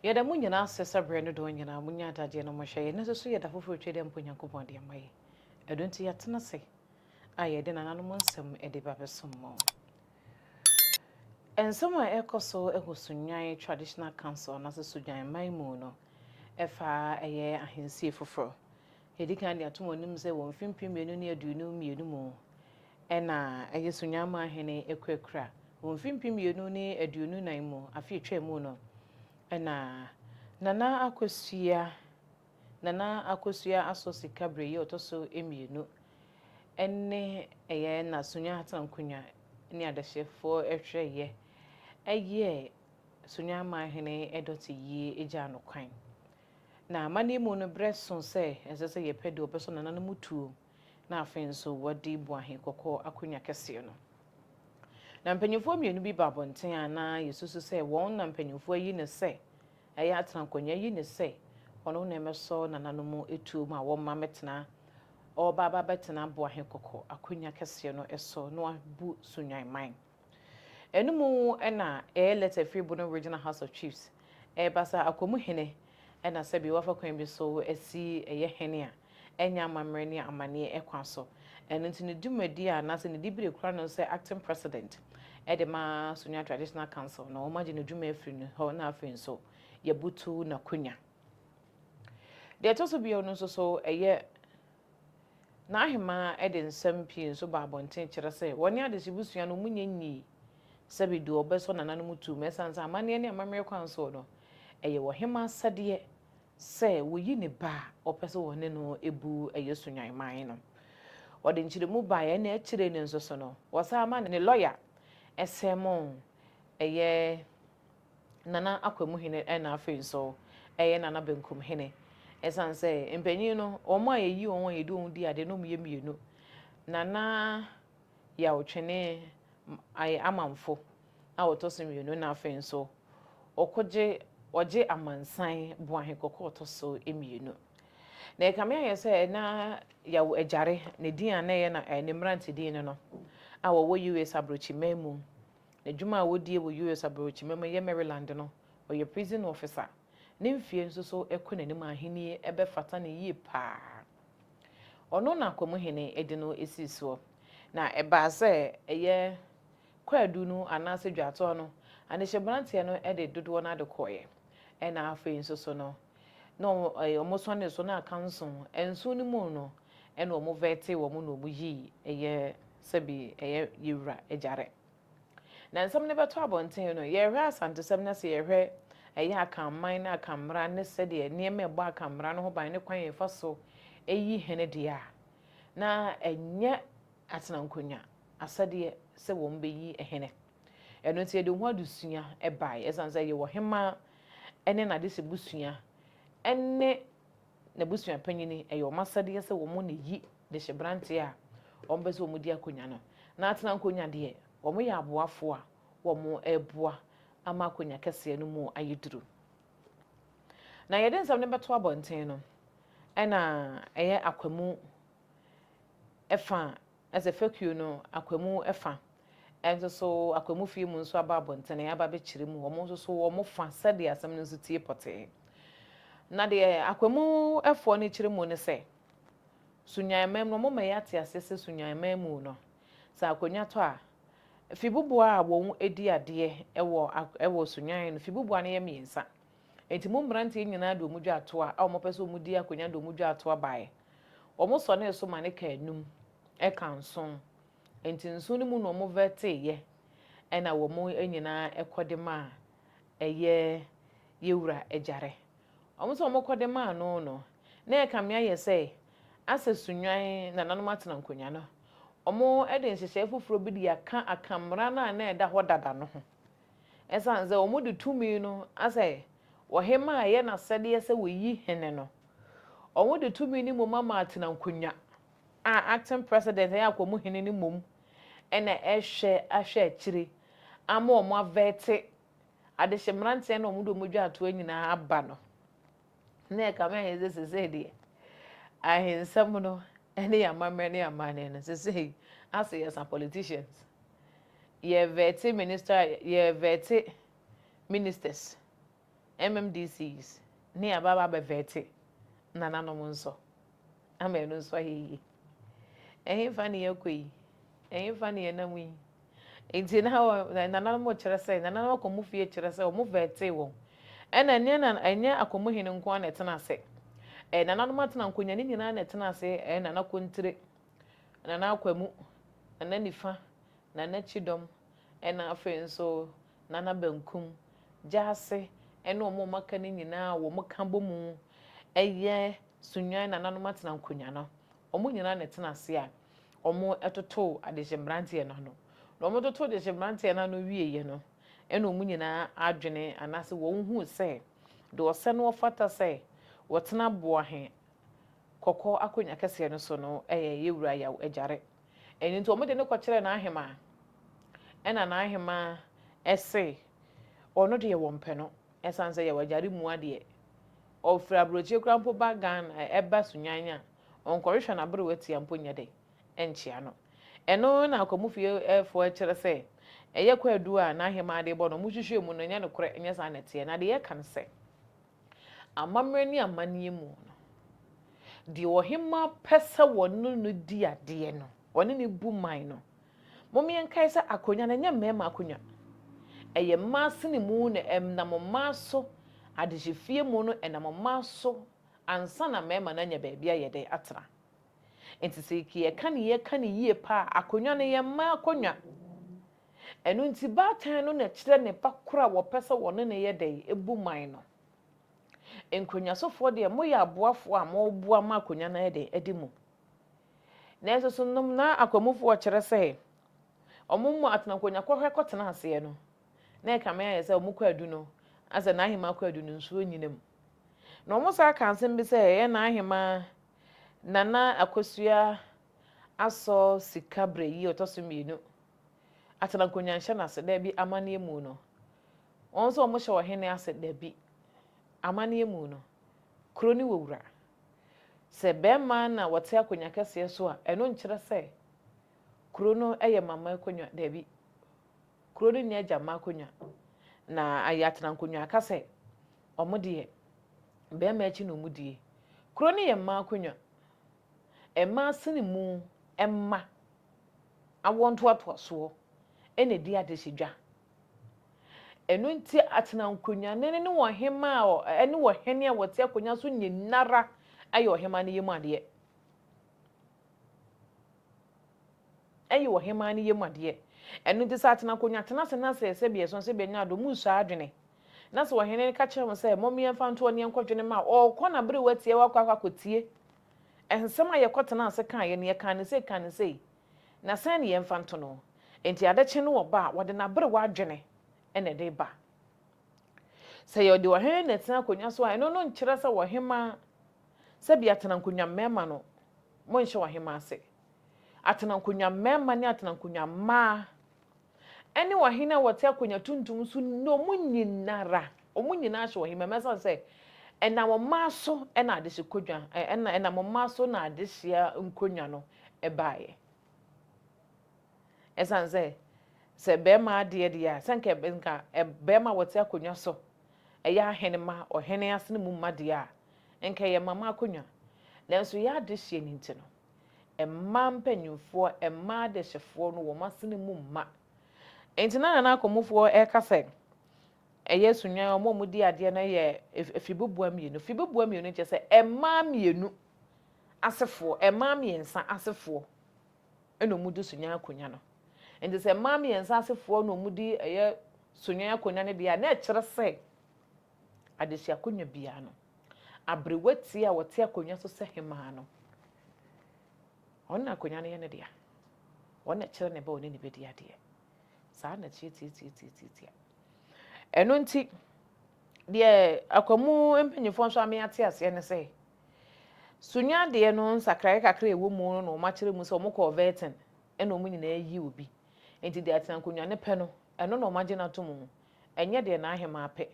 Yɛda mo nyinaa ase sɛ berɛ ne dɔn nyinaa monya adagyeɛ na mohwɛ yɛn. Ɛnnɛ nso so yɛ da foforɔ twa dɛ mpo Nyankopɔn de ama yɛn. Ɛno nti yɛatena ase a yɛde nananom nsɛm de ba bɛsom mo. Nsɛm a ɛrekɔ so wɔ Sunyani Traditional Council anaasɛ Sunyani man mu no ɛfa ɛyɛ ahensie foforɔ. Yɛdi kan de ato mo anim sɛ wɔ mfe 2022 mu ɛna ɛyɛ Sunyani Manhene Akuakura. Wɔ mfe 2024 mu, afe a etwaa mu no, ɛna Nana Akosua Nana Akosua Asɔ Sika Brɛyi a ɔtɔ so mmienu ɛne ɛyɛ na Sunyani Atenankonnwa ne adehyefoɔ hwɛeɛ ɛyɛɛ Sunyani Manhene Dɔte Yie gyaa no kwan. Na amanneɛ mu no, berɛ so sɛ ɛsɛ sɛ yɛpɛ deɛ ɔbɛsɔ nananom tuo na afei nso wɔde bu ahenkɔkɔɔ akonnwa kɛseɛ no. Na mpanimfoɔ mmienu bi ba abɔnten a na yɛsusu sɛ wɔn na mpanimfoɔ ayi no sɛ ɛyɛ atenankonnwa ayi no sɛ ɔno na ɛmɛsɔ nananom tuo mu a wɔmma mɛtena ɔreba aba abɛtena Boahenkɔkɔ akonnwa kɛseɛ no so na wabu Sunyani man. Ɛno mu na ɛyɛ lɛta firi Bono Regional House of Chiefs ɛreba sɛ Akwamu hene na sɛbi wafa kwan bi so asi ɛyɛ hene a ɛnyɛ amammerɛ ne amanneɛ kwan so. Ɛno nti ne dwumadi a anaasɛ ne dibere kura no sɛ acting president de ma Sunyani Traditional Council no, wɔagye ne dwuma afiri ne hɔ na afei nso yɛabutu n'akonnwa. Deɛ ɛtɔ so bio no nso so ɛyɛ n'ahemaa de nsɛm pii nso ba abɔnten kyerɛ sɛ wɔne adehyebusua no wɔnyɛ nyii sɛbi deɛ ɔbɛsɔ nananom tuo mu ɛsiane sɛ amanneɛ ne amammerɛ kwan soɔ no ɛyɛ ɔhemaa asɛdeɛ sɛ wɔyi ne ba a ɔpɛ sɛ wɔne no bu ɛyɛ Sunyani man no. Ɔde nkyerɛmu baeɛ na akyire no nso so no, wɔsan ma ne lɔya sɛmo ɛyɛ Nana Akwamuhene ɛna afei nso ɛyɛ Nana Benkumhene. Ɛsiane sɛ mpanyin no, wɔn a yɛyi wɔn a yɛde wɔn di adeɛ no wɔyɛ mmienu. Nana Yaw Twene ayɛ Amanfo a ɔtɔ so mmienu na afei nso ɔkɔgye ɔgye amansan Boahe Kɔkɔɔ ɔtɔ so mmienu. Na ɛkame ayɛ sɛ na Yaw Agyare ne din a na ɛyɛ na ne mmerante din no no a wɔwɔ US aborɔkyiman mu. N'adwuma a wɔdie wɔ US aborɔkyiman mu yɛ Maryland no, ɔyɛ prison officer. Ne mfie nso so kɔ n'anim ahennie ɛbɛfata no yie paa. Ɔno na Akwamuhene de no sii soɔ. Na ɛbaa sɛ ɛyɛ kwaadu no anaasɛ dwatoa no, adehyeberanteɛ no de dodoɔ no ade kɔeɛ. Ɛna afei nso so no, na wɔn sɔne so na aka nson. Nson no mu no, ɛna wɔn vɛte wɔn na wɔn yii ɛyɛ sɛbi ɛyɛ yɛwura agyare. Na nsɛm no bɛtɔ abɔnten no, yɛhwɛ Asantesɛm na sɛ yɛhwɛ ɛyɛ Akanman ne Akammara ne sɛdeɛ nneɛma ɛbɔ Akammara no ho ban ne kwan yɛfa so ɛyi hene deɛ a, na ɛnyɛ atenankonnwa asɛdeɛ sɛ wɔn bɛyi hene. Ɛno nti yɛde ho adesua ɛbaeɛ ɛsiane sɛ yɛwɔ hemaa ɛne n'adesebusua ɛne n'abusua panyin, ɛyɛ wɔn asɛdeɛ sɛ wɔn na yi dehyeberanteɛ a wɔn pɛ sɛ wɔn di akonnwa no. Na atenankonnwa deɛ, wɔn yɛ aboafoɔ a wɔn ɛreboa ama akonnwa kɛseɛ no mu ayɛ duru. Na yɛde nsɛm no bɛto abɔnten no, ɛna ɛyɛ Akwamu ɛfa ɛsɛ fekuo no Akwamu ɛfa ɛnso so Akwamu fie mu nso aba abɔnten aba abɛkyerɛ mu wɔn nso so wɔn fa sɛdeɛ asɛm no nso tie pɔtee. Na deɛ Akwamu ɛfoɔ no kyerɛ mu ne sɛ Sunyani mu no, wɔn ma yɛate ase sɛ Sunyani mu no, sɛ akonnwa tɔ a, fibuboa a wɔn di adeɛ ɛwɔ Sunyani no, fibuboa no yɛ mmiɛnsa. Nti mu mmeranteɛ nyinaa de wɔn dwa atoa a wɔn pɛ sɛ wɔn di akonnwa de wɔn dwa atoa baeɛ. Wɔn sɔ ne so ma ne ka enum ɛka nson. Nti nson no mu na wɔn vɛteeɛ ɛna wɔn nyinaa ɛkɔ de ma ɛyɛ yɛwura agyare. Wɔn nso wɔn kɔ de maa no no, na ɛka mmea yɛ sɛ asɛ Sunyani nananom atena nkonnwa no, wɔn de nhyehyɛe foforɔ bi de aka akammara no a na ɛda hɔ dada no ho. Ɛsiane sɛ wɔn de tumi no asɛ ɔhema a ɛyɛ n'asɛdeɛ sɛ wɔyi hene no, wɔn de tumi no mmom ama atena nkonnwa a acting president ɛyɛ Akwamu hene no mmom ɛna ɛhwɛ ahwɛ akyire ama wɔn avɛte adehye mmeranteɛ na wɔn de wɔn dwa atoa nyinaa aba no. Na ɛka me ayɛ sɛ sesei deɛ ahensɛm no ɛne yɛn amammerɛ ne amanneɛ no sesei asɛ yɛsa politicians. Yɛvɛte minister, yɛvɛte ministers, MMDCs, ne yɛaba aba abɛvɛte nananom nso ama ɛno nso ayɛ yie. Ɛhefa ne yɛkɔ yi? Ɛhefa ne yɛnam yi? Nti na nananom kyerɛ sɛ, nananom akɔmu fie kyerɛ sɛ wɔn vɛte wɔn. Ɛna ɛnyɛ na ɛnyɛ akɔmuhene nko ara na ɛtena ase. Nananom atena nkonnwa ne nyinaa na ɛtena ase. Nana Kontire, Nana Akwamu, Nana Nifa, Nana Kyidɔm, ɛna afei nso Nana Bankum, Gyaase, ɛne wɔn a wɔaka no nyinaa a wɔka bɔ mu ɛyɛ Sunyani nananom atena nkonnwa no. Wɔn nyinaa na ɛtena ase a wɔtotoo adehye mmeranteɛ no ano. Na wɔtotoo adehye mmeranteɛ no ano wieeɛ no, ɛna wɔn nyinaa adwene anaasɛ wɔn huu sɛ deɛ ɔsɛ no ɔfata sɛ wɔtena Boahe kɔkɔɔ akonnwa kɛseɛ no so no yɛ Yɛwura Yaw Agyare. Ɛno nti wɔde no kɔkyerɛɛ n'ahemaa, ɛna n'ahemaa se ɔno deɛ wɔmpɛ no, ɛsiane sɛ Yaw Agyare mua deɛ, ɔfiri aburokyire koraa mpo ba Ghana, ɛba Sunyani a, ɔnkɔhwehwɛ n'aberewa tia mpo nyɛ dɛn nkyea no. Ɛno na Akwamufiefoɔ kyerɛ sɛ ɛyɛ kwaadu a n'ahemaa de rebɔ no, wɔhwehwɛɛ mu no, ɛnyɛ nokorɛ, ɛnyɛ saa na ɛteɛ. Na deɛ yɛka ne sɛ, amammerɛ ne amanneɛ mu no, deɛ ɔhemaa pɛ sɛ wɔne no di adeɛ no, wɔne no bu man no, mom yɛnkae sɛ akonnwa no, ɛnyɛ mmarima akonnwa. Ɛyɛ mmaa sene mu na ɛnam mmaa so, adehyefie mu no, ɛnam mmaa so ansa na mmarima no anya baabi ayɛ dɛn atena. Nti sɛ yɛka ne yɛka ne yie paa, akonnwa no yɛ mmaa akonnwa. Ɛno nti baatan no na ɛkyerɛ ne ba koro a wɔpɛ sɛ wɔne no yɛ dɛn bu man no. Nkonnwasofoɔ deɛ moyɛ aboafoɔ a moboa ma akonnwa no ayɛ dɛn adi mu. Nanso so nom na akwamufoɔ kyerɛ sɛ wɔn mu atenankonnwa kɔhwɛ kɔtena aseɛ no, na ɛkame ayɛ sɛ wɔn kɔ adu no, asɛ n'ahema kɔ adu no nsuo nyina mu. Na wɔn saa ka asɛm bi sɛ ɛyɛ n'ahema Nana Akosua asɔ sika berɛ yi ɔtɔ so mmienu. Atenankonnwa nhyɛ n'ase, daabi, amanneɛ mu no. Wɔn nso wɔhyɛ ɔhene ase, dabi, amanneɛ mu no. Kuro no wɔ wura. Sɛ bɛrima na wɔte akonnwa kɛseɛ so a, ɛno nkyerɛ sɛ kuro no yɛ mama akonnwa, dabi. Kuro no nyɛ agyama akonnwa. Na ayɛ atenankonnwa aka sɛ wɔn deɛ bɛrima akyi na wɔn die. Kuro no yɛ mmaa akonnwa. Mmaa sene mu mma awoɔ ntoatoasoɔ na ɛdi adehye dwa. Ɛno nti atenankonnwa no ne ɔhemaa a ne ɔhene a wɔte akonnwa so nyinara yɛ ɔhemaa no yam adeɛ. Ɛyɛ ɔhemaa no yam adeɛ. Ɛno nti sɛ atenankonnwa tena ase na sɛ sɛbi ɛso sɛbi ɛnyɛ adom nsɔ adwene na sɛ ɔhene no ka kyerɛ wɔn sɛ mom yɛmfa ntoɔ ne yɛnkɔdwene ma ɔrekɔ na bere watie wakɔ akɔ akɔtie nsɛm a yɛkɔtena ase kaeɛ no, yɛkaa no sei kaa no sei, na sɛn ne yɛmfa nto no? Enti ade kye no ɔba a, wɔde n'aberewa adwene na ɛde ba. Sɛ yɛde ɔhene na ɛtena akonnwa so a, ɛno no nkyerɛ sɛ ɔhemaa, sɛbi atena nkonnwa mmarima no, monhyɛ ɔhemaa ase. Atena nkonnwa mmarima ne atena nkonnwa mmaa ne ɔhene a wɔte akonnwa tuntum so no, wɔn nyinara, wɔn nyinaa hyɛ ɔhemmaa mu ɛsiane sɛ ɛnam mmaa so na adehye kodwa, ɛna ɛnam mmaa so na adehyea nkonnwa no baeɛ. Ɛsiane sɛ sɛ bɛrima adeɛ deɛ a, sɛ nka nka bɛrima a wɔte akonnwa so ɛyɛ ahene ma ɔhene asene mu mma deɛ a, nka ɛyɛ mama akonnwa. Nanso yɛ adehyeɛ no nti no, Mmaa mpanyimfoɔ, mmaa adehyefoɔ no wɔn asene mu mma. Enti na Nana Akomufoɔ reka sɛ, ɛyɛ Sunyani, wɔn a wɔdi adeɛ no yɛ afibeboa mmienu. Fibeboa mmienu kyerɛ sɛ mmaa mmienu asefoɔ, mmaa mmiɛnsa asefoɔ na wɔdi Sunyani akonnwa no. Enti sɛ mmaa mmiɛnsa asefoɔ na wɔdi ɛyɛ Sunyani akonnwa no deɛ a, na ɛkyerɛ sɛ adehye akonnwa biara no, aberewa tia a ɔte akonnwa so sɛ hemaa no, ɔno na akonnwa no yɛ ne dea. Ɔno na ɛkyerɛ ne ba ɔne ne bɛdi adeɛ. Saa na ɛteɛ tiatiatiatiatia. Ɛno nti, deɛ akwamu mpanyinfoɔ nso ame ate aseɛ ne sɛ, sunya adeɛ no nsakraeɛ kakra a ɛwɔ mu no na wɔn akyerɛ mu sɛ wɔn kɔɔ vetting ɛna wɔn nyinaa yi obi. Nti deɛ atena akonnwa no pɛ no, ɛno na wɔn agye no ato mu. Ɛnyɛ deɛ n'ahemaa pɛ.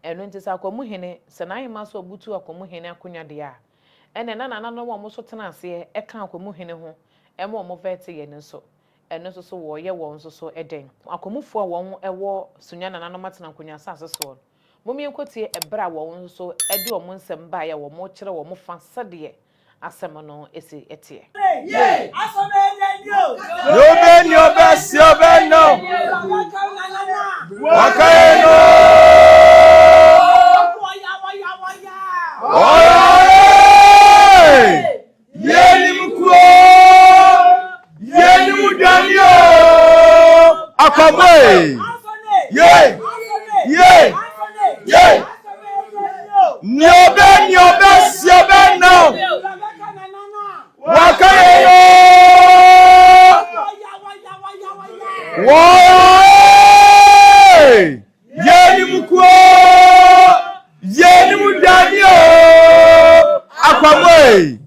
Ɛno nti sɛ Akwamuhene, sɛ n'ahemaa so abutu Akwamuhene akonnwa deɛ a, ɛnneɛ na nananom a wɔn nso tena aseɛ ka Akwamuhene ho ma wɔn vɛɛte yɛ no nso, Ɛno nso so wɔreyɛ wɔn nso so dɛn? Akwamufoɔ a wɔn wɔ Sunya nananom atena nkonwa asase soɔ no, mom yɛnkɔtie ɛberɛ a wɔn nso so de wɔn nsɛm baeɛ a wɔrekyerɛ wɔn fa sɛdeɛ asɛm no si teɛ. Yɛnim kuo, yɛnim dwane o, akɔbɔe, ye, ye, ye, nea ɔbɛ nea ɔbɛ si ɔbɛ no, waka yɛ yo, wɔe. Yɛnim kuo, yɛnim dwane o, Akwamoe.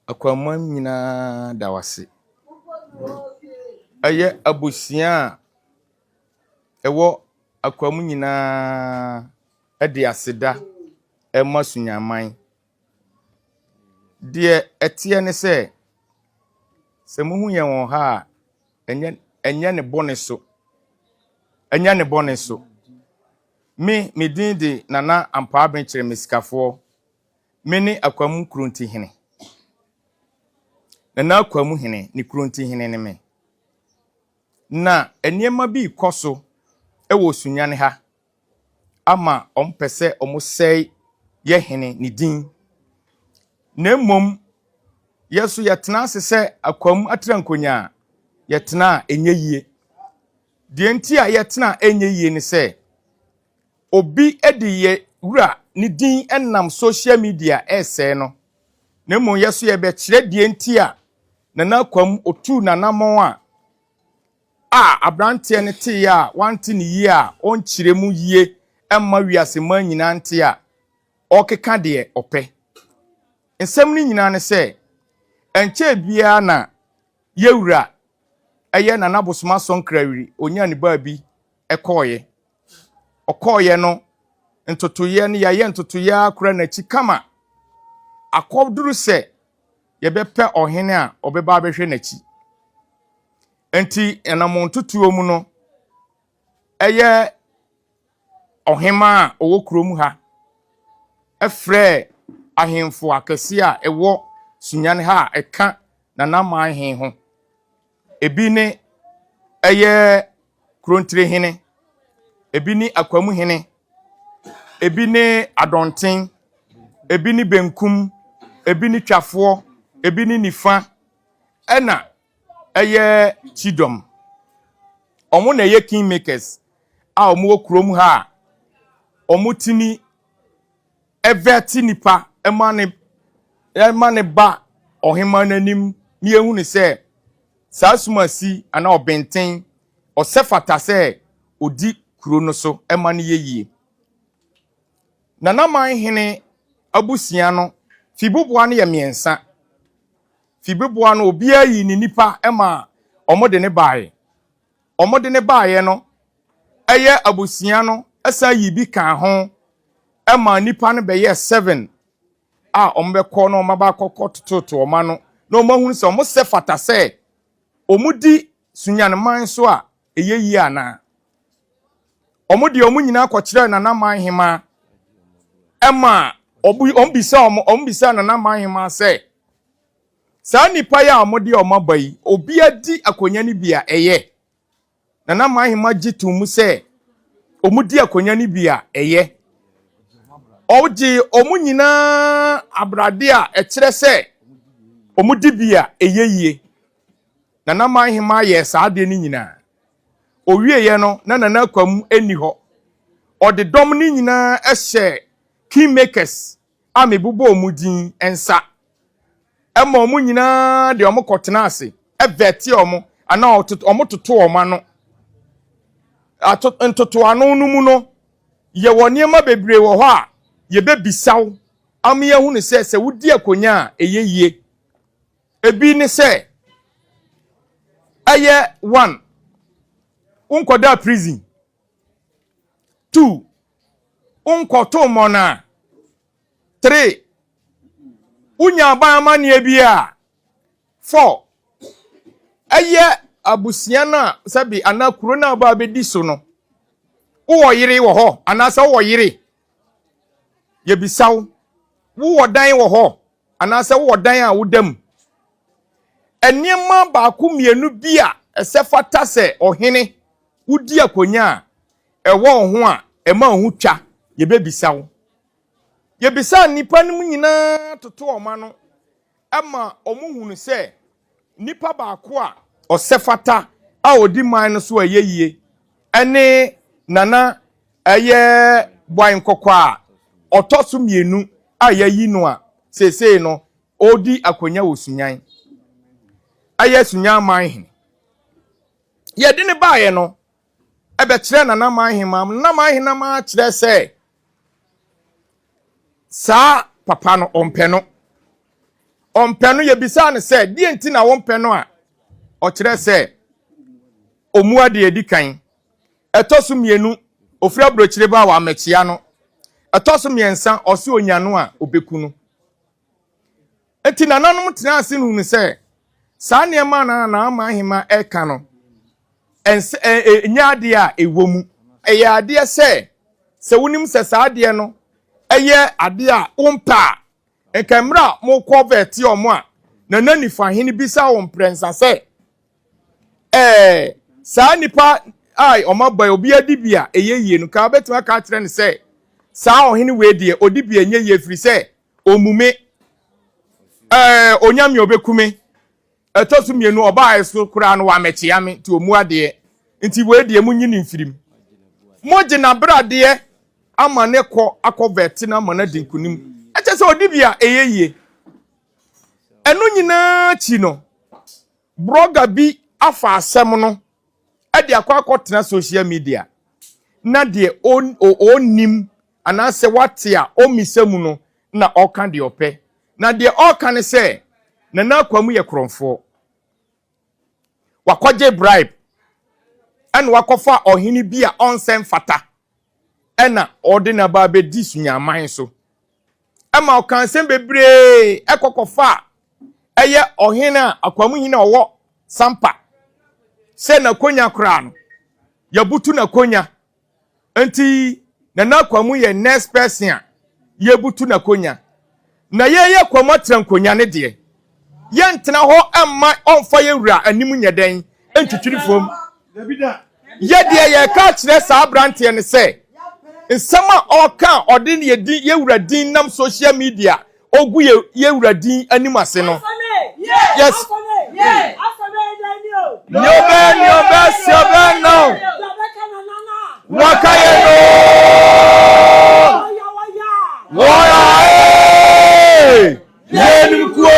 Akwamoa nyinaa da wo ase. Ɛyɛ abusua a ɛwɔ Akwamu nyinaa de aseda ma Sunyaman. Deɛ ɛteɛ ne sɛ, sɛ mohu yɛn wɔ ha a, ɛnyɛ ɛnyɛ ne bɔne so. Ɛnyɛ ne bɔne so. Me, me din de Nana Ampaaben Kyeremesikafoɔ. Me ne Akwamu Kurontihene. Nana Akwamu Hene ne Kurontihene ne me. Na nneɛma bi rekɔ so wɔ Sunyani ha. ama wɔpɛ sɛ wɔsɛe yɛ hene ne din. Na mmom yɛ nso yɛtena ase sɛ akwam atrankonya a, yɛtena a ɛnyɛ yie. Deɛ nti a yɛtena a ɛnyɛ yie ne sɛ, obi de yɛ wura ne din nam social media ɛresɛe no. Na mmom yɛ nso yɛbɛkyerɛ deɛ nti a Nana Akwam otuu n'anammɔn a a aberanteɛ no teeɛ a wante no yie a ɔnkyerɛ mu yie mma wiase mmaa nyinaa nte a ɔrekeka deɛ ɔpɛ. Nsɛm no nyinaa ne sɛ, ɛnkyɛɛ biara na yɛwura ɛyɛ Nana Bosomasɔ Nkrawiri ɔnyaa ne baabi kɔɔeɛ. Ɔkɔɔeɛ no, ntotoeɛ no yɛayɛ ntotoeɛ ara kora n'akyi kama akɔduru sɛ yɛbɛpɛ ɔhene a ɔbɛba abɛhwɛ n'akyi. Enti anammɔntutuo mu no, ɛyɛ ɔhemaa a ɔwɔ kurom ha frɛɛ ahemfo akɛseɛ a ɛwɔ Sunyani ha a ɛka Nana Manhe ho. Ebi ne ɛyɛ Kurontire hene, ebi ne Akwamu hene, ebi ne Adɔnten, ebi ne Benkum, ebi ne Twafoɔ, ebi ne Nifa, ɛna ɛyɛ Kyidɔm. Wɔn na ɛyɛ king makers a wɔwɔ kurom ha a wɔtumi vɛte nipa ma ne ma ne ba ɔhemaa no anim na yɛhu no sɛ saa sumasi anaa ɔbɛnten ɔsɛ fata sɛ ɔdi kuro no so ma no yɛ yie. Nanaman hene abusua no fiboboa no yɛ mmiɛnsa. Fiboboa no obiara yii ne nipa ma wɔde ne baeɛ. Wɔde ne baeɛ no ɛyɛ abusua no san yii bi kaa ho ma nnipa no bɛyɛɛ seven a wɔbɛkɔ na wɔaba akɔkɔ tototo wɔn ano na wɔahunu sɛ wɔn sɛ fata sɛ wɔdi Sunyanman so a ɛyɛ yie anaa. Wɔn deɛ wɔn nyinaa kɔkyerɛɛ Nana Man Hemaa ɛma wɔn bisa wɔn wɔn bisa Nana Man Hemaa sɛ saa nnipa yi a wɔde wɔn aba yi obi adi akonnwa no bi a ɛyɛ. Nana Mahema gye too mu sɛ wɔdi akonnwa no bi a ɛyɛ. Ɔgye wɔn nyinaa abrade a ɛkyerɛ sɛ wɔdi bi a ɛyɛ yie. Nana Mahema yɛɛ saa adeɛ no nyinaa. Owieɛ no, na Nana Akwam nni hɔ. Ɔde dɔm no nyinaa hyɛɛ kingmakers a mebobɔɔ wɔn din nsa ma wɔn nyinaa de wɔn kɔtena ase vɛte wɔn anaa wɔn toto wɔn ano. Ato ntotoano no mu no, yɛwɔ nneɛma bebree wɔ hɔ a yɛbɛbisa wo ama yɛahunu sɛ sɛ wodi akonnwa a ɛyɛ yie. Ebi ne sɛ ɛyɛ one, wonkɔdaa prison. Two, wonkɔto mmɔnaa. 3, Wonya aban amanneɛ bi a. 4, Ɛyɛ abusua no a sɛbi anaa kuro no a ɔba abɛdi so no, wowɔ yere wɔ hɔ anaasɛ wowɔ yere? Yɛbisa wo, wowɔ dan wɔ hɔ anaasɛ wowɔ dan a woda mu? Nneɛma baako mmienu bi a ɛsɛ fata sɛ ɔhene wodi akonnwa a ɛwɔ wo ho a ɛma wo ho twa, yɛbɛbisa wo. Yɛbisaa nnipa no mu nyinaa toto wɔn ano ma wɔhunu sɛ nipa baako a ɔsɛ fata a ɔdi man no so a ɛyɛ yie ne Nana ɛyɛ Boae Nkɔkɔ a ɔtɔ so mmienu a yɛayi no a seesei no ɔredi akonnwa wɔ Sunyan ɛyɛ Sunyan man hene. Yɛde ne baeɛ no ɛbɛkyerɛ Nana man hema Nana man hema kyerɛ sɛ saa papa no ɔmpɛ no ɔmpɛ no yɛbisaa no sɛ deɛ nti na wɔmpɛ no a ɔkyerɛ sɛ ɔmu adeɛ adi kan ɛtɔ so mmienu ofiri aburokyire ba a wɔamɛkyia no ɛtɔ so mmiɛnsa ɔse onya no a ɔbɛku no nti nananom tena ase hunu sɛ saa nneɛma na na ama ahema ɛka no ɛnsɛ ɛnyɛ adeɛ a ɛwɔ mu ɛyɛ adeɛ sɛ sɛ wonim sɛ saa adeɛ no ɛyɛ adeɛ a wompɛ a nka mmerɛ a mokɔ vɛte ɔmo a nana nifa hene bisa wo mprɛnsa sɛ ɛɛ saa nipa a ɔmo aba yi obi adi bi a ɛyɛ yie no ka wobɛtumi aka akyerɛ no sɛ saa ɔhene wei deɛ ɔdi bi a ɛnyɛ yie firi sɛ ɔmmu ɛɛ onyame ɔbɛku me ɛtɔ so mmienu ɔbaa so koraa no wamɛkyea me nti ɔmu adeɛ nti wei deɛ munyi ne mfirim mogye n'abradeɛ ama ne kɔ akɔ vɛte no ama no adi nkonim ɛkyɛ sɛ ɔdi bi a ɛyɛ yie ɛno nyinaa akyi no blogger bi afa asɛm no ɛde akɔ akɔtena social media na deɛ ɔnnim anaasɛ wate a ɔmmisa mu no na ɔka deɛ ɔpɛ na deɛ ɔka ne sɛ Nana Akwamu yɛ korɔmfoɔ wakɔgye bribe ɛna wakɔfa ɔhene bi a ɔnsɛ mfata ɛna ɔde n'aba abɛdi sunyaman so ɛma ɔka nsɛm bebree ɛkɔkɔfa a ɛyɛ ɔhene a Akwamu hene a ɔwɔ Sampa sɛ n'akonya koraa no yɛbutu n'akonya nti Nana Akwamu yɛ next person a yɛbutu n'akonya na yɛyɛ Akwamu atena nkonya ne deɛ yɛntena hɔ mma ɔmfa yɛ wura anim nyɛ dɛn ntwitwiri fam yɛdeɛ yɛka kyerɛ saa aberanteɛ no sɛ nsɛm a ɔka a ɔde yɛ din yɛ wura din nam social media ogu yɛ yɛ wura din anim ase no yes nea ɔbɛ nea ɔbɛ si ɔbɛ no waka yɛ no wɔyɛ ee yɛnum kuo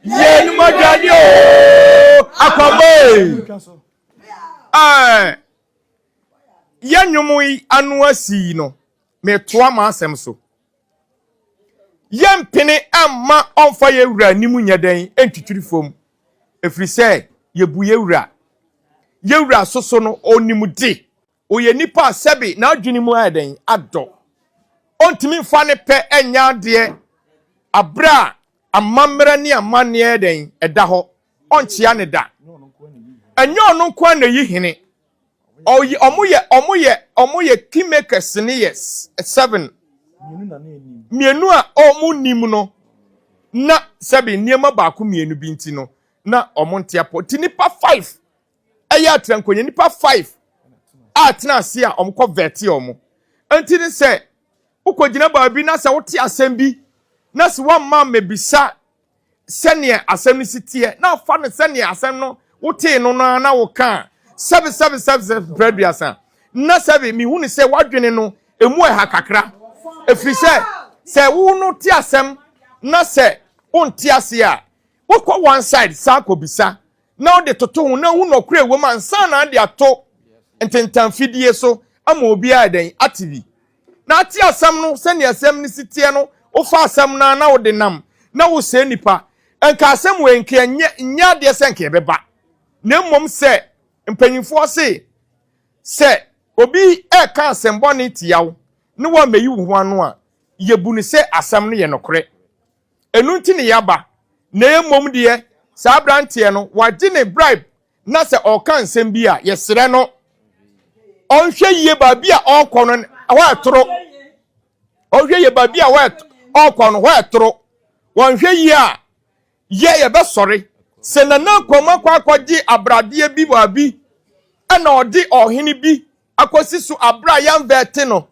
yɛnum aduane o akwambo ɛɛ yɛn nnwom yi ano asi yi no metoa m'asɛm so yɛmpene amma ɔmfa yɛ wura anim nyɛ dɛn ntwitwiri fam ɛfiri sɛ yɛbu yɛ wura yɛ wura soso no ɔnim de ɔyɛ nipa a sɛbe n'adwene mu ayɛ dɛn adɔ ɔntumi mfa ne pɛ nyɛ adeɛ aberɛ a amammerɛ ne amanneɛ dɛn ɛda hɔ ɔnkyea ne da ɛnyɛ ɔno nko ara na ɛyi hene ɔyɛ ɔmo yɛ ɔmo yɛ ɔmo yɛ kingmakers ne yɛ seven mmienu a ɔmo nim no na sɛbi nneɛma baako mmienu bi nti no na ɔmo nte apɔ ti nipa five ɛyɛ atena nipa five a tena ase a ɔmo kɔ vɛte ɔmo nti ne sɛ wokɔgyina baabi na sɛ wote asɛm bi na sɛ woamma mmɛbisa sɛneɛ asɛm no si teɛ na afa no sɛneɛ asɛm no wotee no no na woka a sɛbe sɛbe sɛbe sɛbe mpɛ aduasa na sɛbe mehu ne sɛ woadwene no emu ɛha kakra ɛfiri sɛ sɛ wo no te asɛm na sɛ wonte ase a wokɔ one side saa kɔbisa na wode toto ho na hu nɔkorɛ wɔ mu ansa na ade ato ntentamfidie so ama obiara dɛn ate bi na ate asɛm no sɛnea asɛm no si teɛ no wofa asɛm no na wode nam na wosɛe nipa nka asɛm wei nka nyɛ nyɛ adeɛ sɛ nka ɛbɛba na mmom sɛ mpanyinfoɔ se sɛ obi ɛka asɛm bɔne tia wo ne wɔmmɛyi wo ho ano a yɛbu no sɛ asɛm no yɛ nokorɛ ɛnu nti ne yɛaba na mmom deɛ saa aberanteɛ no wagye ne bribe. na sɛ ɔka nsɛm bi a, yɛsrɛ no ɔnhwɛ yie baabi a ɔrekɔ no hɔ ɛtoro. Ɔnhwɛ yie baabi a ɔrekɔ no hɔ ɛtoro. Wɔnhwɛ yie a, yɛ yɛbɛsɔre. Sɛ Nana Akwam akɔ akɔgye abradeɛ bi baabi ɛna ɔde ɔhene bi akɔsi so aberɛ a yɛnvɛte no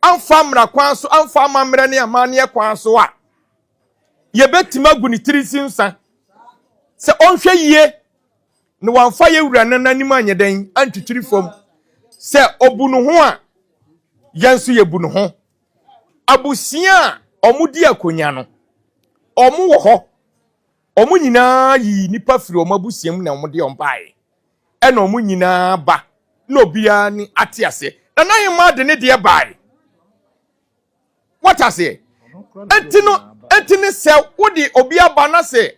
amfa mmara kwan so, amfa amammerɛ ne amanneɛ kwan so a, yɛbɛtumi agu ne tiri si nsa sɛ ɔnhwɛ yie na wamfa yɛ wura no n'anim anyɛ dɛn antwitwiri fam. Sɛ ɔbu ne ho a, yɛn nso yɛbu ne ho. Abusua a wɔdi akonnwa no, wɔn wɔ hɔ. Wɔn nyinaa yii nnipa firi wɔn abusua mu na wɔde wɔn baeɛ. Ɛna wɔn nyinaa ba na obiara ni ate aseɛ. Na n'ahemmaa de ne deɛ baeɛ. Wate aseɛ? Enti no, enti ne sɛ wode obi aba na sɛ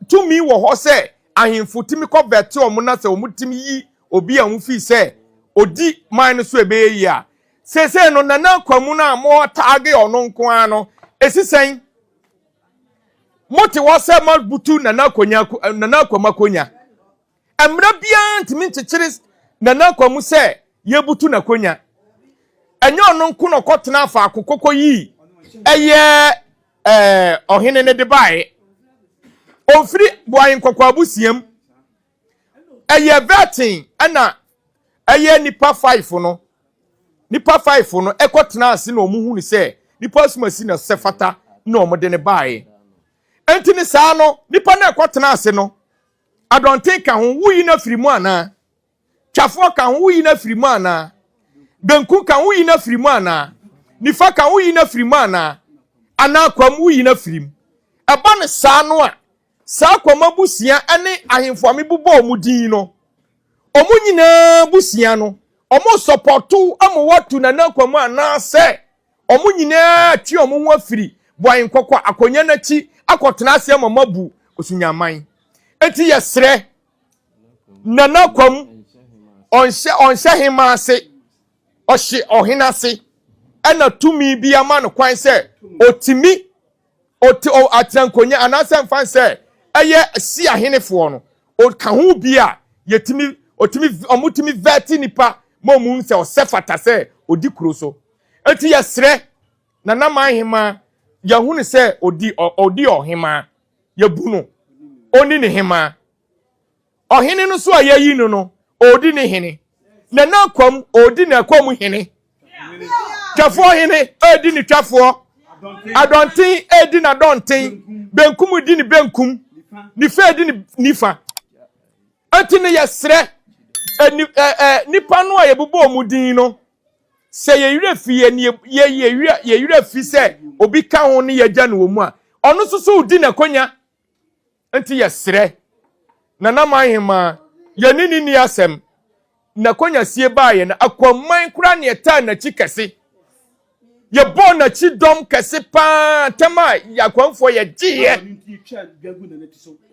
tumi wɔ hɔ sɛ ahemfo tumi kɔ vɛte wɔn na sɛ wɔn tumi yi obi a wɔn fi sɛ odi man no so ɛbɛyɛ yie a, seesei no Nana Akwamu no a motaage ɔno nko ara no, ɛsi sɛn? Mote hɔ sɛ moabutu Nana Akonya, Nana Akwamu akonya. Mmara biara ntumi nkyekyere Nana Akwamu sɛ yɛbutu n'akonya. Ɛnyɛ ɔno nko na ɔkɔtena faako kɔkɔ yii ɛyɛ ɛɛ ɔhene no de baeɛ. Ɔmfiri Boahe Nkɔkɔ abusua mu. Ɛyɛ vɛten ɛna ɛyɛ nipa five no nipa five no ɛkɔtena ase na wɔn hunu sɛ nipa asumasi na sɛ fata na wɔn de ne baeɛ. Enti ne saa no nipa no ɛkɔtena ase no Adɔnten ka ho, woyi no afiri mu anaa? Twafoɔ ka ho, woyi no afiri mu anaa? Benku ka ho, woyi no afiri mu anaa? Nifa ka ho, woyi no afiri mu anaa? Anaa kwam, woyi no afiri mu? Ɛba no saa no a, saa kwam abusua ne ahemfo a mebobɔ wɔn din no, wɔn nyinaa abusua no, wɔn sɔpɔto ama wɔatu Nana Kwam anaasɛ Wɔn nyinaa atwe wɔn ho afiri Boahe Nkɔkɔ akonnwa no akyi akɔtena ase ama moabu Osunyaman. Enti yɛsrɛ Nana Kwam, ɔnhyɛ ɔnhyɛ hemaa ase, ɔhye ɔhene ase, ɛna tumi bi ama no kwan sɛ ɔtumi ɔte ɔ atena nkonnwa anaasɛ mfa sɛ ɛyɛ si ahenefoɔ no, ɔka ho bi a yɛtumi ɔtumi ɔmotumi vɛte nipa ma ɔmu sɛ ɔsɛ fata sɛ ɔdi kuro so. Enti yɛsrɛ Nana Manhemaa, yɛahunu sɛ ɔdi ɔdi ɔhemaa, yɛbu no, ɔni ne hemaa. Ɔhene no nso a yɛayi no no, ɔredi ne hene. Nana Akwam, ɔredi n'Akwam hene. Twafoɔ hene ɛredi ne twafoɔ. Adɔnten ɛredi n'adɔnten. Benkum di ne benkum. Nifa ɛredi ne nifa. Enti no yɛsrɛ nipa no a yɛbobɔ wɔn din no, Sɛ yɛn werɛ fi yɛn yɛ yɛ werɛ yɛn werɛ fi sɛ obi ka ho ne yɛagya no wɔ mu a, ɔno nso so redi n'akonya. Nti yɛsrɛ Nana Manhemaa, yɛne ne nni asɛm. N'akonya sie baeɛ no, Akwaman koraa na yɛtaa n'akyi kɛse. Yɛbɔɔ n'akyi dɔm kɛse paa ntɛm a Akwanfoɔ yɛgyeeɛ.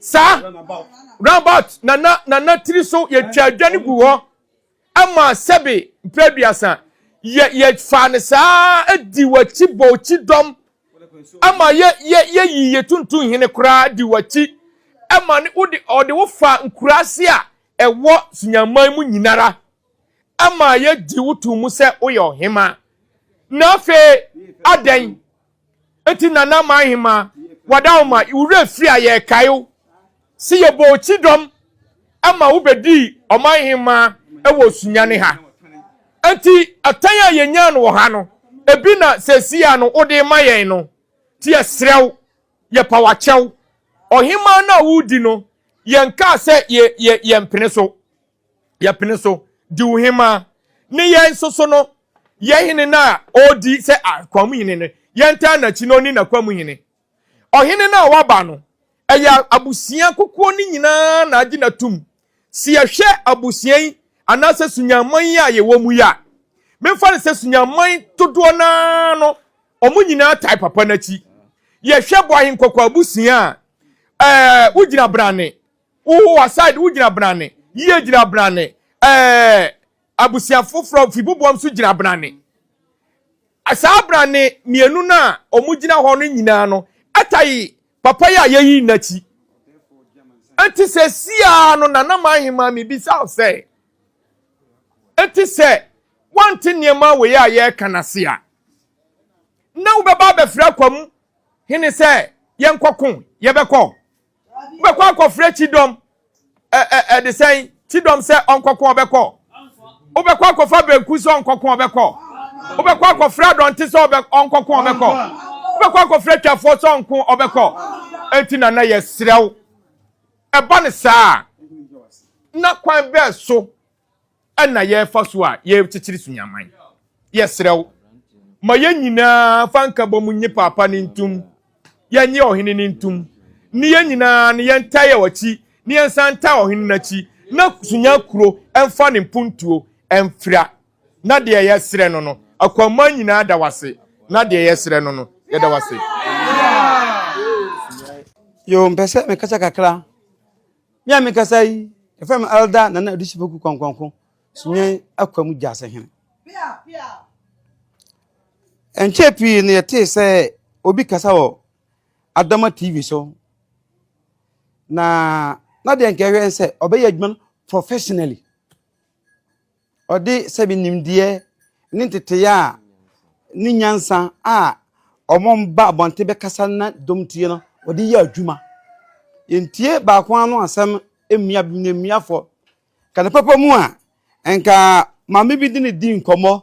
Saa roundabout Nana Nana tiri so yɛtwa adwa no gu hɔ. Ɛma sɛbe mprɛ aduasa yɛ yɛfaa no saa ara di w'akyi bɔ w'akyi dɔm ɛma yɛ yɛ yɛyi yɛ tuntun hene koraa di w'akyi ɛma ne wode ɔde wo fa nkuraase a ɛwɔ Sunyanman mu nyinara ɛma yɛgye wo to mu sɛ woyɛ ɔhema na afei adɛn Enti Nana Manhema, w'adaoma, wo werɛ firi a yɛrekae wo se yɛbɔɔ kyidɔm ma wo bɛdii ɔmanhema wɔ Sunyani ha. Enti ɔtan a yɛnyaa no wɔ ha no, ebi na seesei a no wode rema yɛn no. Nti yɛsrɛ wo, yɛpa wo akyɛw. Ɔhemaa no a woredi no, yɛnkaa sɛ yɛ, yɛ, yɛmpene so. Yɛpene so di wo hemaa. Ne yɛn nso so no, yɛn hene no a ɔredi sɛ akwamu hene no, yɛntaa n'akyi na ɔnni n'akwamu hene. Ɔhene no a waba no, ɛyɛ abusua kukuo no nyinaa na agye no atum. Sɛ yɛhwɛ abusua yi anaasɛ sunyanman yi a yɛwɔ mu yi a, memfa no sɛ sunyanman dodoɔ no ara no, wɔn nyinaa tae papa no akyi. Yɛhwɛ Boahe Nkɔkɔ abusua a, ɛɛ wogyina brane, wo aside wogyina brane, yie gyina brane, ɛɛ Abusua foforɔ fi Bubuam nso gyina abrane. Saa abrane mmienu no a wɔgyina hɔ no nyinaa no tae papa yi a yɛyi n'akyi. Enti sɛsiaa no Nana Manhemaa mebisa wo sɛ, enti sɛ woante nneɛma wei a yɛreka no ase a, na wobɛba abɛfrɛ Akwamu hene sɛ yɛnkɔko, yɛbɛkɔ? Wobɛkɔ akɔfrɛ Kyidɔm ɛde sɛn Kyidɔm sɛ ɔnkɔko ɔbɛkɔ? Wobɛkɔ akɔfa Banku sɛ ɔnkɔko ɔbɛkɔ? Wobɛkɔ akɔfrɛ Adɔnte sɛ ɔnkɔko ɔbɛkɔ? Wobɛkɔ akɔfrɛ Twafoɔ sɛ ɔnko ɔbɛkɔ? Enti Nana yɛsrɛ wo, ɛba no saa a, na kwan bɛɛ so na yɛrefa so a yɛrekyekyere Sunyaman? Yɛsrɛ wo, ma yɛn nyinaa fa nkabom nye Paapa no ntom, yɛnye ɔhene no ntom, ne yɛn nyinaa no yɛntaa yɛn akyi, ne yɛnsan ntaa ɔhene no akyi, na Sunya kuro mfa ne mpuntuo mfira. Na deɛ yɛsrɛ no no, Akwamma nyinaa da wo ase, na deɛ yɛsrɛ no no, yɛda wo ase. Yoo, mpɛ sɛ mekasa kakra. Me a mekasa yi, yɛfrɛ me Elder Nana Adu Sipoku Kwankwanko, Sunyani Akwa mu Gyasehene. Ɛnkyɛɛ pii no yɛtee sɛ obi kasa wɔ Adama TV so, na na deɛ nka ɛhwɛ sɛ ɔbɛyɛ adwuma no professionally. Ɔde sɛbi nimdeɛ ne nteteyɛ a ne nyansa a wɔba abɔnten bɛkasa na dɔm tie no, wɔde yɛ adwuma. Yɛntie baako ano asɛm mmia ne mmiafɔ. Ka ne papa mu a, nka maame bi de ne di nkɔmmɔ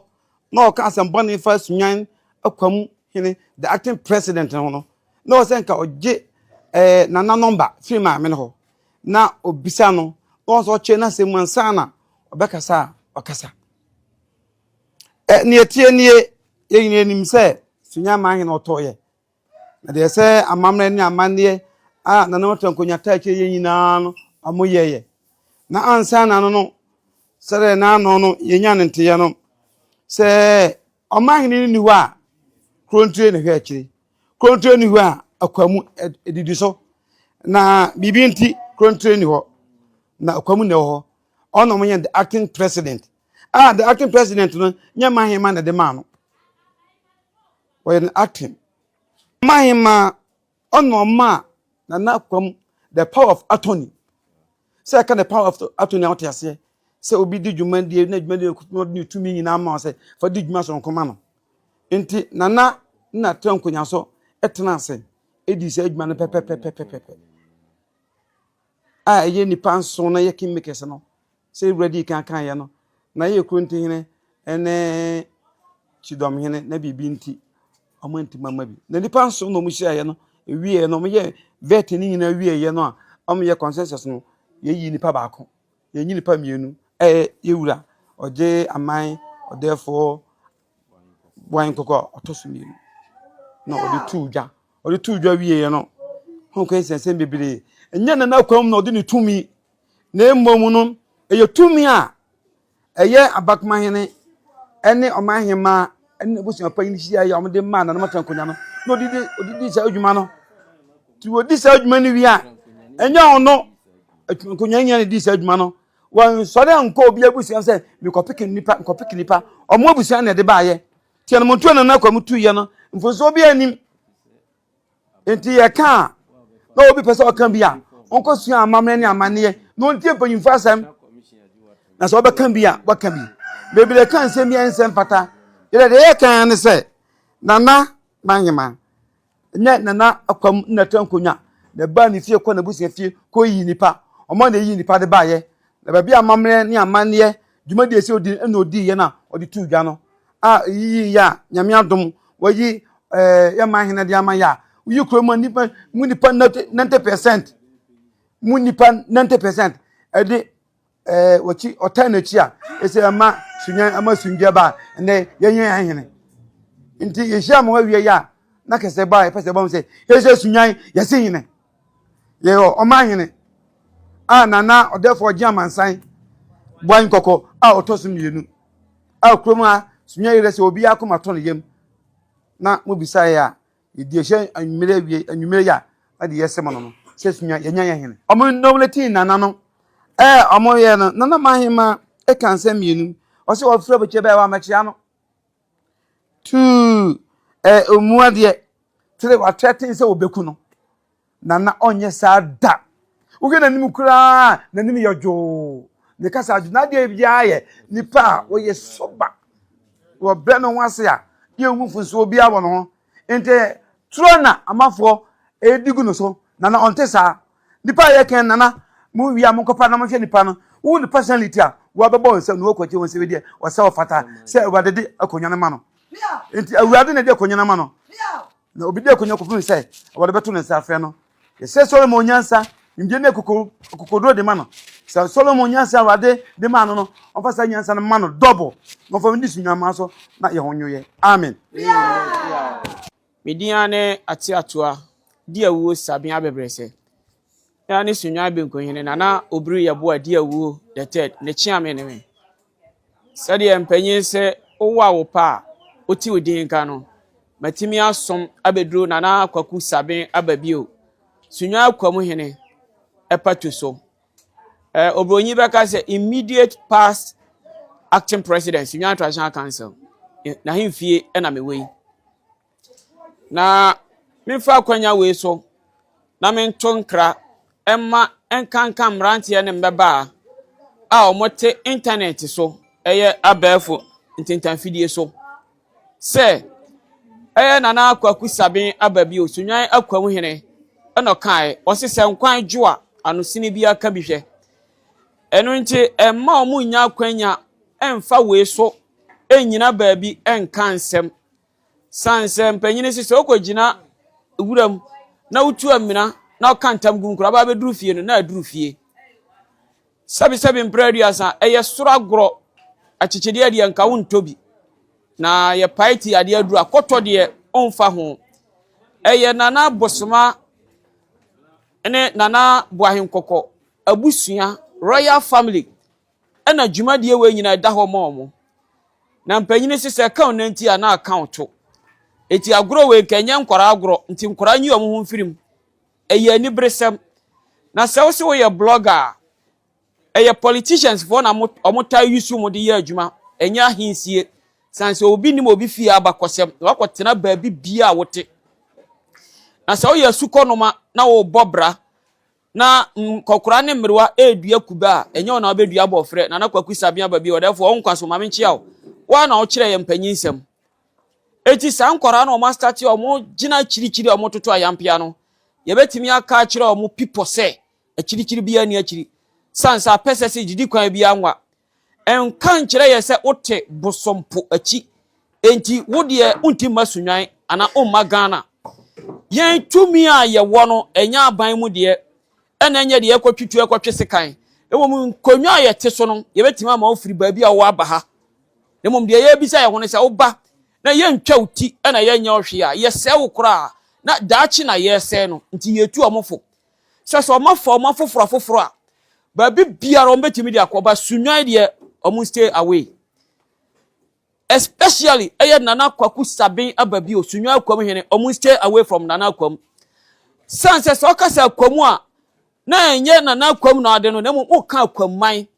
na ɔka asɛm bɔne fa Sunyani Akwam hene, the acting president ho no, na ɔsɛ nka ɔgye eh, nana nɔmba firi maame no hɔ na obisa no na ɔsɛ ɔkyerɛ n'asɛm mu ansa na ɔbɛkasa a ɔkasa. Ɛ nea ɛteɛ nie, yɛn nyinaa nim sɛ Sunyani man hene ɔtɔeɛ. Na deɛ sɛ amammerɛ ne amanneɛ a Nana Ɔtɔ Nkonya taa kyerɛ yɛn nyinaa no, wɔyɛeɛ. Na ansa na no no, sɛdeɛ n'ano no yɛnya ne nteɛ no, sɛ ɔman hene no nni hɔ a, kurontire na hwɛ akyire. Kurontire nni hɔ a, akwamu didi so. Na biribi nti, kurontire nni hɔ, na akwamu na ɛwɔ hɔ. Ɔno na wɔyɛ the acting president. A the acting president no nyɛ mahema na ɛde maa no. Wɔyɛ no acting. Mahema ɔna ɔmaa Nana Akwam the power of attorney. Sɛ ɛka the power of attorney a wote aseɛ sɛ obi di dwumadie na dwumadie no ɔde ne tumi nyinaa ma sɛ fa di dwuma soronko ma no. Nti Nana na tena nkonnwa so tena ase di saa adwuma no pɛpɛpɛpɛpɛpɛ. A ɛyɛ nnipa nson na ɛyɛ kingmakers no Sɛ Wura dii kan kaeɛ no, na yɛ Kurontihene ne Kyidɔmhene na biribi nti wɔantumi amma bi. Na nnipa nson na wɔhyiaeɛ no wieeɛ no, wɔyɛ vet no nyinaa wieeɛ no a wɔyɛ consensus no, yɛyi nipa baako, yɛnyi nipa mmienu, ɛyɛ yɛ wura ɔgye aman ɔdɛɛfoɔ Boahen Kɔkɔ a ɔtɔ so mmienu na ɔde too dwa. Ɔde too dwa wieeɛ no, ho kwan nsɛnsɛm bebree. Ɛnyɛ Nana Akwam na ɔde ne tumi na mmom no, ɛyɛ tumi a ɛyɛ abakomahene ne ɔmanhemmaa ne abusuapanyin hyiaeɛ a wɔde maa Nana Mata nkonnwa no na ɔde di ɔde di saa adwuma no. Nti wɔdi saa adwuma no wie a, ɛnyɛ ɔno nkonnwa nyinaa na di saa adwuma no. Wɔnsɔre ankɔ obi abusua sɛ mekɔpeke nipa mekɔpeke nipa. Wɔn abusua na ɛde baayɛ. Nti anamontuo Nana Akwam tuiɛ no, mfomsoɔ biara nnim. Nti yɛka a, na obi pɛ sɛ ɔka bi a, ɔnkɔsua amammerɛ ne amanneɛ na ɔntie mpanyimfo asɛm. Na sɛ ɔbɛka bi a, waka bi. Bebree ka nsɛm bi a ɛnsɛ mfata. Yɛdɛ deɛ yɛka ne sɛ, Nana Mahema, nyɛ Nana Akwam na ɛtɔ nkonnwa, na ɛbaa ne fie kɔ n'abusua fie kɔyi nipa. Ɔma na ɛyi nipa de baeɛ. Na baabi a amammerɛ ne amanneɛ dwumadi a ɛsɛ ɔdi no ɛna ɔdiiɛ no a ɔde too dwa no. a eyiyi yɛ a Nyame adom wɔyi ɛɛ yɛ man hene de ama yɛ a woyi kuro mu nipa mu nipa 90% mu nipa 90% ɛde ɛɛ wɔkyi ɔtan n'akyi a ɛsɛ ɛma sunyan ɛma sundua ba ɛnɛ yɛnyɛ yɛn hene nti yɛhyia mo awie yɛ a na kɛsɛ ba yɛpɛ sɛ ɛbɔ mo sɛ yɛsɛ sunyan yɛsi hene yɛwɔ ɔman hene a nana ɔdɛfo ɔgye amansan boa nkɔkɔ a ɔtɔ so mmienu a kurom ha sunya yerɛ sɛ obi akoma tɔ ne yam na mobisaeɛ a yɛdi ɛhyɛ anwummerɛ awie anwummerɛ yi a na deɛ yɛsɛ mo no no sɛ sunya yɛnya yɛ hene. Ɔmo nominating nana no ɛɛ ɔmo yɛ no nana mahema ɛka nsɛm mmienu ɔsɛ ɔfrɛ bɛkyɛ bɛyɛ wa mɛkyea no tuu ɛɛ ɔmu adeɛ tere watrɛten sɛ ɔbɛku no. Nana ɔnyɛ saa da. Wohwɛ n'anim koraa n'anim yɛ dwoo. Ne kasa dwo n'adeɛ biara yɛ nipa a wɔyɛ soba. Wɔbrɛ ne ho ase a yɛnhu mfonsoɔ biara wɔ ne ho. Nti torɔ na amanfoɔ ɛredi gu no so. Nana ɔnte saa. Nipa a yɛkɛn nana mo wie a monkɔpa na monhwɛ nipa no. Wohu ne personality a wɔabɛbɔ nsɛm na wɔkɔgye wɔn sɛ deɛ ɔsɛ ɔfata sɛ Awurade de akonnwa no ma no. Nti Awurade na ɛde akonnwa no ma no. Na obi di akonnwa kɔpem sɛ wɔde bɛto ne nsa afrɛ no. Yɛsrɛ Solomon nyansa, nimdeɛ ne akokoduro de ma no. Sɛ Solomon nyansa Awurade de maa no no, ɔmfa saa nyansa no ma no dɔbɔ, na ɔmfa ndi so nyanma so na yɛn ho nyoyɛ. Amen. Me din ara ne Ateatoa di awuo Sabea Abɛbrɛsɛ. Me ara ne Sunnwan Benkuhene Nana Obiri Yeboah di awuo the third, ne kyeame ne me. Sɛdeɛ mpanyin se wowɔ a wo pɛ a wote wo din nka no, matumi asom abɛduru Nana Kwaku Saben aba bio, Sunnwan Akwam Hene patu so. Eh, Obronyi bɛka sɛ immediate past acting president Sunnwan Traditional Council, n'ahemfie na mewɔ yi. Na memfa akwanya wei so na mento nkra mma nkanka mmeranteɛ ne mmabaa a wɔte intanɛte so, ɛyɛ abɛɛfo ntentanfidie so sɛ ɛyɛ Nana Kwaku Saben aba bio, Sunnwan Akwam Hene ɛna ɔkaeɛ, ɔse sɛ nkwan dwo a, ano sini biara ka bi hwɛ. Ɛno nti ɛmma wɔn nnya akwanya mfa wei so nnyina baabi nka nsɛm. San sɛ mpanyin se sɛ wokɔgyina wuram na wotu amena na woka ntam gu mu koraa aba abɛduru fie no na aduru fie. Sɛbesɛbe mprɛ aduasa ɛyɛ soro agorɔ akyekyedeɛ deɛ nka wontɔ bi na yɛpae ti adeɛ aduru akɔtɔ deɛ ɔmfa ho. Ɛyɛ Nana Bosoma ne Nana Boahenkɔkɔ abusua, royal family, ɛna dwumadie wei nyinaa ɛda hɔ ma wɔn. Na mpanyini se sɛ ɛka wo nanti a na aka wo to. Eti agorɔ wei nka ɛnyɛ nkwaraa agorɔ nti nkwaraa nyi wɔn ho mfiri mu. Ɛyɛ aniberesɛm. Na sɛ wo se woyɛ blogger a, ɛyɛ politicians foɔ na wɔn taa use wɔn de yɛ adwuma, ɛnyɛ ahensie. San sɛ obi nim obi fie abakɔsɛm na wakɔtena baabi bia a wote. Na sɛ woyɛ asukɔnoma na wobɔ bra Na nkɔkora ne mmerewa redua kube a, ɛnyɛ wo na wobɛdua abɔfrɛ. Nana Kwaku Sabea ba bi, ɔdɛɛfoɔ, wo nkwa so, ma menkyea wo. Wo ara na wokyerɛɛ yɛn mpanyinsɛm. Enti saa nkwadaa no a wɔastate a wɔgyina akyirikyiri a wɔtoto ayampea no, yɛbɛtumi aka akyerɛ wɔn pipɔ sɛ akyirikyiri biara nni akyiri. Sane sɛ apɛsɛ sɛ gyidi kwan biara nwa. Nka nkyerɛ yɛ sɛ wote bosompo akyi enti wo deɛ wonti mma Sunnwan anaa womma Ghana. Yɛn tumi a yɛwɔ no ɛnyɛ aban mu deɛ ɛna ɛnyɛ deɛ yɛkɔtwitwi ɛkɔtwe sekan. Mmom nkonnwa a yɛte so no yɛbɛtumi ama wofiri baabi a wowɔ aba ha. Na mmom deɛ yɛrebisa yɛn ho ne sɛ woba na yɛntwa wo ti ɛna yɛnyɛ wo hwee a yɛsɛe wo koraa na daakye na yɛresɛe no nti yɛtu wɔn fo sɛ sɛ wɔafa wɔn afoforo afoforo a baabi biara wɔn bɛtumi de akɔ ba Sunnwan deɛ wɔn stay away especially ɛyɛ Nana Kwaku Saben aba bio Sunnwan Akwam hene wɔn stay away from Nana Akwam san sɛ sɛ ɔka sɛ Akwam a na ɛnyɛ Nana Akwam na ade no na mmom woka Akwam man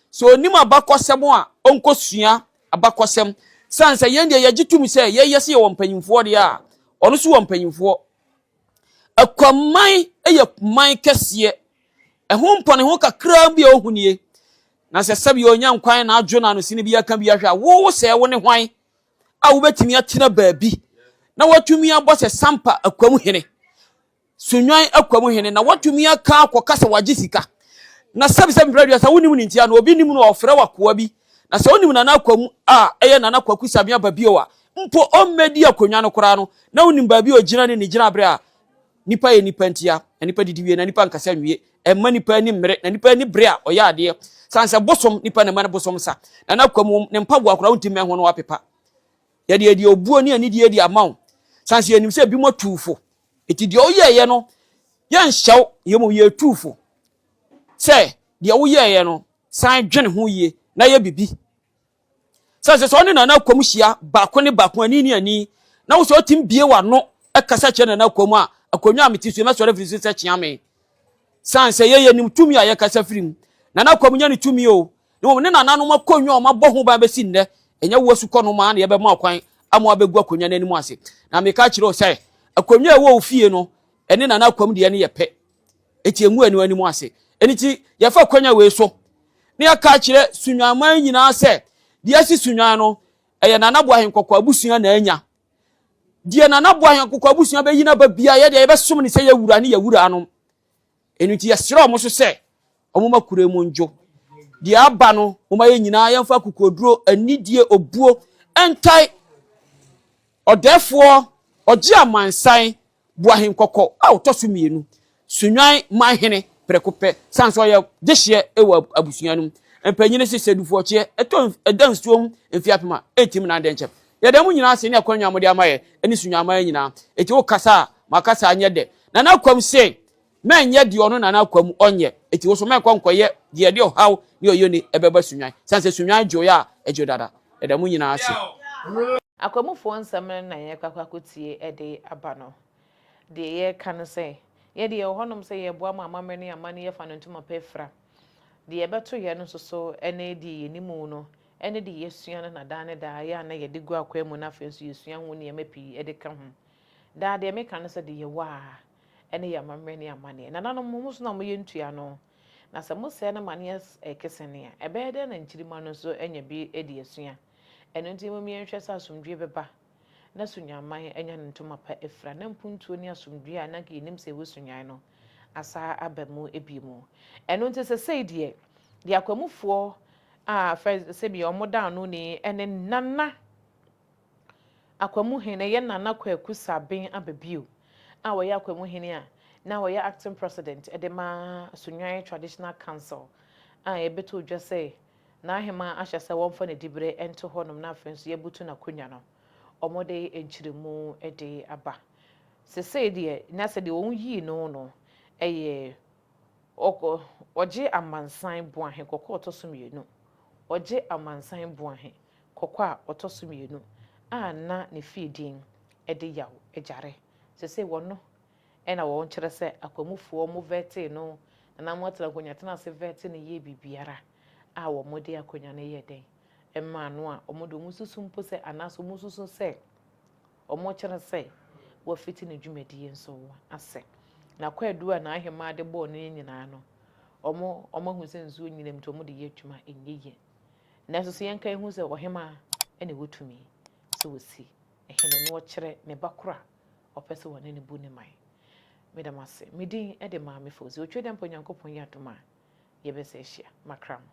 sɛ onim abakɔsɛm a ɔnkɔsua abakɔsɛm san sɛ yɛn deɛ yɛgye tom sɛ yɛyɛ sɛ yɛwɔ mpanyimfoɔ deɛ a ɔno nso wɔ mpanyimfoɔ Akuaman yɛ man kɛseɛ. Ɛho mpɔneho kakraa bi a ɔhu nie. Na sɛ sɛbi ɔnya nkwan na adwo na ano sini bi aka bi ahwɛ a, wo sɛ wo ne hwan a wobɛtumi atena baabi na watumi abɔ sɛ Sampa Akuam hene, Sunnwan Akuam hene, na watumi aka akɔka sɛ wagye sika. Na sɛbi sɛbi mprɛ aduasa wonim ne ntia na obi nim no a ɔfrɛ wakoa bi. Na sɛ wonim Nana Akuam a ɛyɛ Nana Kwaku Sabea Babio a, mpo ɔmmɛdi akonnwa no koraa no, na wonim baabi a ɔgyina ne ne gyinaberɛ a, nipa yɛ nipa ntia, na nipa didi wie, na nipa nkasa nwie. Ɛmma nipa ani mmere, na nipa ani bere a ɔyɛ adeɛ. Sane sɛ bosom, nipa na ɛma no bosom sa. Na n'akwa ne mpaboa koraa wontumi mmɛn ho na wapepa. Yɛde yɛde obuo ne anidie de ama wo. Sane sɛ yɛnim sɛ ebinom atuu fo. Enti deɛ woyɛeɛ no, yɛnhyɛ wo, na mmom yɛretuu fo sɛ deɛ woyɛeɛ no, san dwene ho yie na yɛ biribi. Sɛ sɛ sɛ ɔne Nana Akwam hyia baako ne baako ani ne ani na wo sɛ ɔtim bie w'ano kasa kyerɛ Nana Akwam a, akonnwa a mete so yi mɛsɔre afiri so sɛ kyea me. San sɛ yɛyɛ nim tumi a yɛkasa firi mu. Nana Akwam nyɛ ne tumi o, na mmom ne nananom akonnwa a wɔabɔ ho ban bɛsi nnɛ, ɛnyɛ wo asukɔ no maa na yɛbɛma kwan ama wabɛgu akonnwa no anim ase. Na meka kyerɛ wo sɛ akonnwa a ɛwɔ wo fie no, ɛne Nana Akwam deɛ no yɛ pɛ. Eti emu aniwa anim ase. Ɛno nti yɛfa kwanya wei so na yɛaka akyerɛ Sunyaniman nyinaa sɛ deɛ asi Sunyan no ɛyɛ Nana Boahen Kɔkɔ abusua na anya. Deɛ Nana Boahen Kɔkɔ abusua bɛyi n'aba biara yɛ deɛ yɛbɛsom no sɛ yɛ wura ne yɛ wuranom. Ɛno nti yɛsrɛ wɔn so sɛ wɔmma kuro mu ndwo. Deɛ aba no momma yɛn nyinaa yɛmfa akokoɔduro, anidie, obuo ntae Ɔdɛɛfoɔ ɔgye amansan Boahenkɔkɔ a ɔtɔ so mmienu, Sunnwan manhene prɛko pɛ, sane sɛ ɔyɛ dehyeɛ wɔ abusua no mu. Mpanyini se sɛ dufoɔkyeɛ ɛtɔ ɛda nsuo mu mfeɛ apem a, ɛntim nan dɛnkyɛm. Yɛda mo nyinaa ase ne akwanya a mode ama yɛ ne Sunnwan man nyinaa. Enti wo kasa a, ma kasa nyɛ dɛ. Nana Akwam se, mɛnyɛ deɛ ɔno Nana Akwam ɔnyɛ. Enti wo so mɛnkɔ nkɔyɛ deɛ ɛde ɔhaw ne ɔyɔni ɛbɛba Sunnwan. Sane sɛ Sunnwan dwoeɛ a, ɛdwo dada. Yɛda mo nyinaa ase. Akwamufoɔ nsɛm no na yɛrekɔ akɔ akɔtie de aba no. Deɛ yɛreka ne sɛ, yɛn deɛ yɛwɔ hɔnom sɛ yɛreboa ma amammerɛ ne amanneɛ yɛfa no ntoma pa afira. Deɛ yɛbɛto yɛn no nso so ne deɛ yɛnim no ne deɛ yɛasua no na daa ne daa yɛ a na yɛde gu akwaa mu na afei nso yɛsua ho nneɛma pii de ka ho. Daa deɛ meka ne sɛ deɛ yɛwɔ a ne yɛn amammerɛ ne amanneɛ. Nananom, mo nso na moyɛ ntuano. Na sɛ mosɛe no ma no yɛ kesene a, ɛbɛyɛ dɛn na nkyirimma no nso anya bi de asua? Ɛno nti mom yɛnhwɛ sɛ asomdwoeɛ bɛba na Sunyaniman anya ne ntoma pa afira, na mpuntuo ne asomdwoeɛ a na anka yɛnim sɛ ɛwɔ Sunyani no asa aba mu bio. Ɛno nti sesei deɛ, deɛ Akwamufoɔ a fɛ sɛbi wɔn da ano ni ne Nana Akwamuhene, ɛyɛ Nana Kwaku Saben aba bio a ɔyɛ Akwamuhene a na ɔyɛ acting president de ma Sunyani Traditional Council a ɛbɛtɔ dwa sɛ N'aheman ahyɛ sɛ wɔmfa ne diberɛ nto hɔnom na afei nso yɛabutu n'akonnwa no, wɔde nkyerɛmu de aba. Sesei deɛ, na sɛdeɛ wɔyii no no yɛ ɔkɔ, ɔgye amansan boahe kɔkɔ a ɔtɔ so mmienu, ɔgye amansan boahe kɔkɔ a ɔtɔ so mmienu a na ne fie din de Yaw Agyare. Sesei wɔno na wɔkyerɛ sɛ akwamufoɔ wɔvɛtee no, anaa wɔatena akonnwa tena ase vɛte no yɛɛ biribiara. a wɔde akonnwa no yɛɛ dɛn maa no a wɔde wɔsusu mpo sɛ anaasɛ wɔsusu sɛ wɔkyerɛ sɛ wafiti ne dwumadie nso ase. Na kwaadu a n'ahemaa de bɔɔ no nyinaa no, wɔn wɔahu sɛ nsuo nyinam nti wɔde yɛ adwuma ɛnyɛ yie. Nanso sɛ yɛnka ehu sɛ ɔhemaa na ɛwɔ tumi sɛ wɔsi hene na ɔkyerɛ ne ba koro a ɔpɛ sɛ wɔne no bu ne man. Meda mo ase. Me din de Maame Fauzi. Otwa dɛ mpo Nyankopɔn yɛ adom a yɛbɛsa ahyia. Makra mo.